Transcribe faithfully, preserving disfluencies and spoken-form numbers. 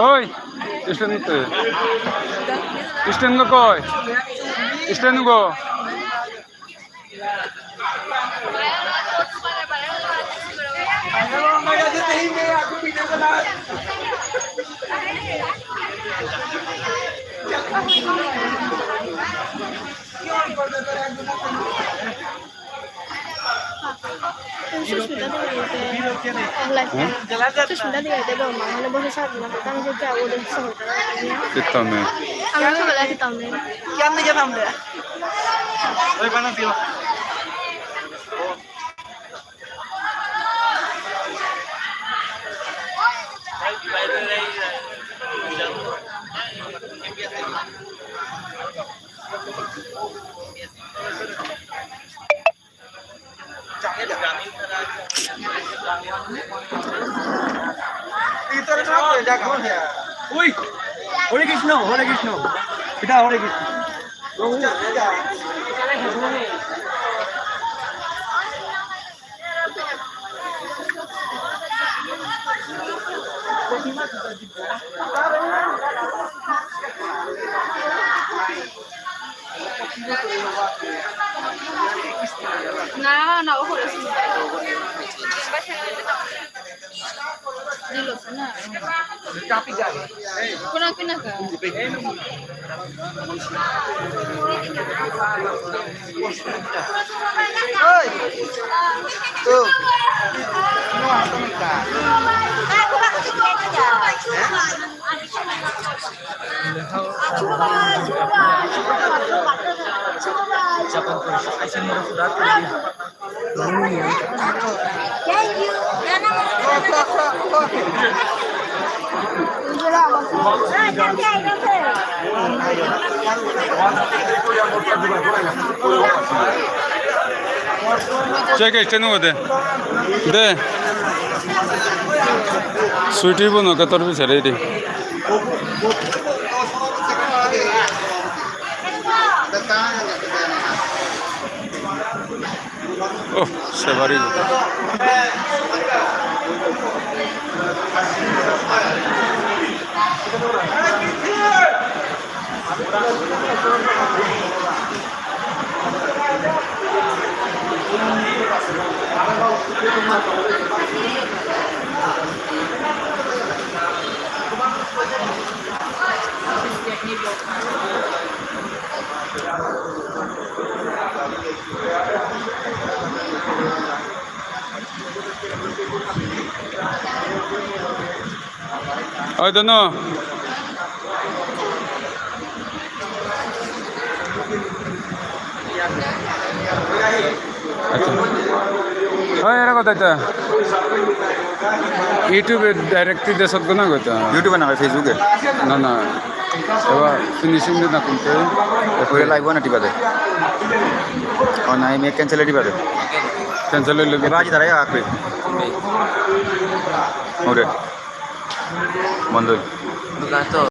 ওই, স্ট্যান্ড তো। স্ট্যান্ড গো কই? স্ট্যান্ড গো। সুস্মিতা দিদি যে, অনলাইন। হ্যাঁ? সুস্মিতা দিদি যে বললাম, মানে বসে সাত দিন, আমি যে যাবো, ওদের সঙ্গে। কিতাম নেই। আমি সকালে কিতাম নেই। কিতাম নেই, কিতাম নেই। ওই বানা দিও। ওই, হরে কৃষ্ণ, হরে কৃষ্ণ। এটা হরে কৃষ্ণ। না, না, ও করেছে। দিল না। কোন কিনা কা? ওই, তো, Check este nuevo de. De. Sweetie, bueno, catorce será. Oh, se va a ir. Oy, Donu. আচ্ছা। ওই, এরা কোথায় তো? YouTube-এ direct দিতে সব না কথা। YouTube-এ না, Facebook-এ। না, না। এবার finishing দিতে না কিন্তু। ওই live-এ না টিপাতে। ও না, আমি cancel-এ টিপাতে। Cancel হইলে এবার আজ তারাই রাখবে। ওরে। বন্ধ। দোকান তো।